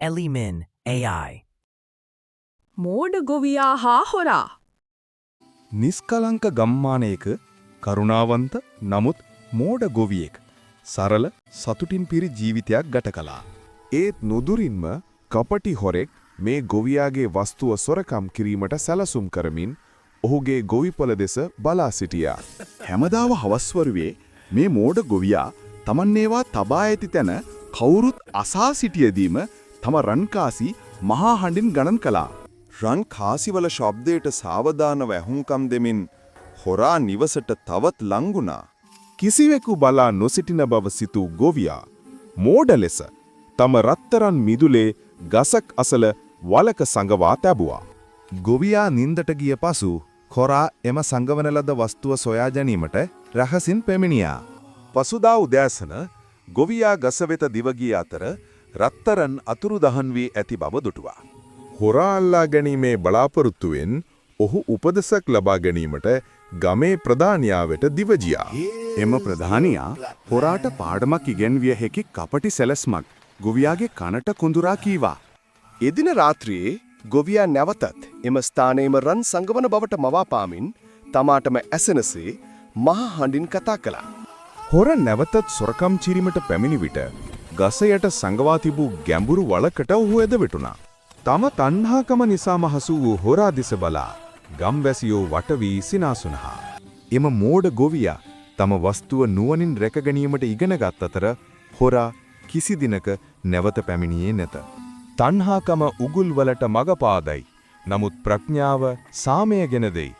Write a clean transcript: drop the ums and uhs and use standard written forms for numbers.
Elimin AI. මෝඩ ගොවියා හා හොරා. නිස්කලංක ගම්මානයක කරුණාවන්ත නමුත් මෝඩ ගොවියෙක් සරල සතුටින් පිරි ජීවිතයක් ගත කළා. ඒත් නුදුරින්ම කපටි හොරෙක් මේ ගොවියාගේ වස්තුව සොරකම් කිරීමට සැලසුම් කරමින් ඔහුගේ ගොවිපළ දෙස බලා සිටියා. හැමදාම හවස්වරුවේ මේ මෝඩ ගොවියා තමන් ඒවා තබා ඇති තැන කවුරුත් අසා සිටියදීම තම රන් කාසි මහා හඬින් ගණන් කළා. රන් කාසිවල ශබ්දයට සාවධානව ඇහුම්කම් දෙමින් හොරා නිවසට තවත් ලං වුණා. කිසිවෙකු බලා නොසිටින බව සිතූ ගොවියා මෝඩ ලෙස තම රත්තරන් මිදුලේ ගසක් අසල වලක සඟවා තැබුවා. ගොවියා නින්දට ගිය පසු හොරා එම සංගවන ලද වස්තුව සොයා ගැනීමට රහසින් පැමිණියා. පසුදා උදෑසන ගොවියා ගස වෙත දිව ගිය අතර රත්තරන් අතුරුදහන් වී ඇති බව දුටුවා. හොරා අල්ලා ගැනීමේ බලාපොරොත්තුවෙන් ඔහු උපදෙසක් ලබා ගැනීමට ගමේ ප්‍රධානියා වෙත දිව ගියා. එම ප්‍රධානියා හොරාට පාඩමක් ඉගැන්විය හැකි කපටි සැලැස්මක් ගොවියාගේ කනට කොඳුරා කීවා. එදින රාත්‍රියේ ගොවියා නැවතත් එම ස්ථානයේම රන් සඟවන බවට මවාපාමින් තමාටම ඇසෙනසේ මහා හඬින් කතා කළා. හොර නැවතත් සොරකම් කිරීමට පැමිණි විට ගස යට සඟවා තිබූ ගැඹුරු වළකට ඔහු ඇද වැටුණා. තම තණ්හාකම නිසාම හසු වූ හොරා දෙස බලා ගම්වැසියෝ වට වී සිනාසුනහා. එම මෝඩ ගොවියා තම වස්තුව නුවණින් රැක ගැනීමට ඉගෙනගත් අතර හොරා කිසි දිනක නැවත පැමිණියේ නැත. තණ්හාකම උගුල් වලට මඟ පාදයි. නමුත් ප්‍රඥාව සාමය ගෙන දෙයි.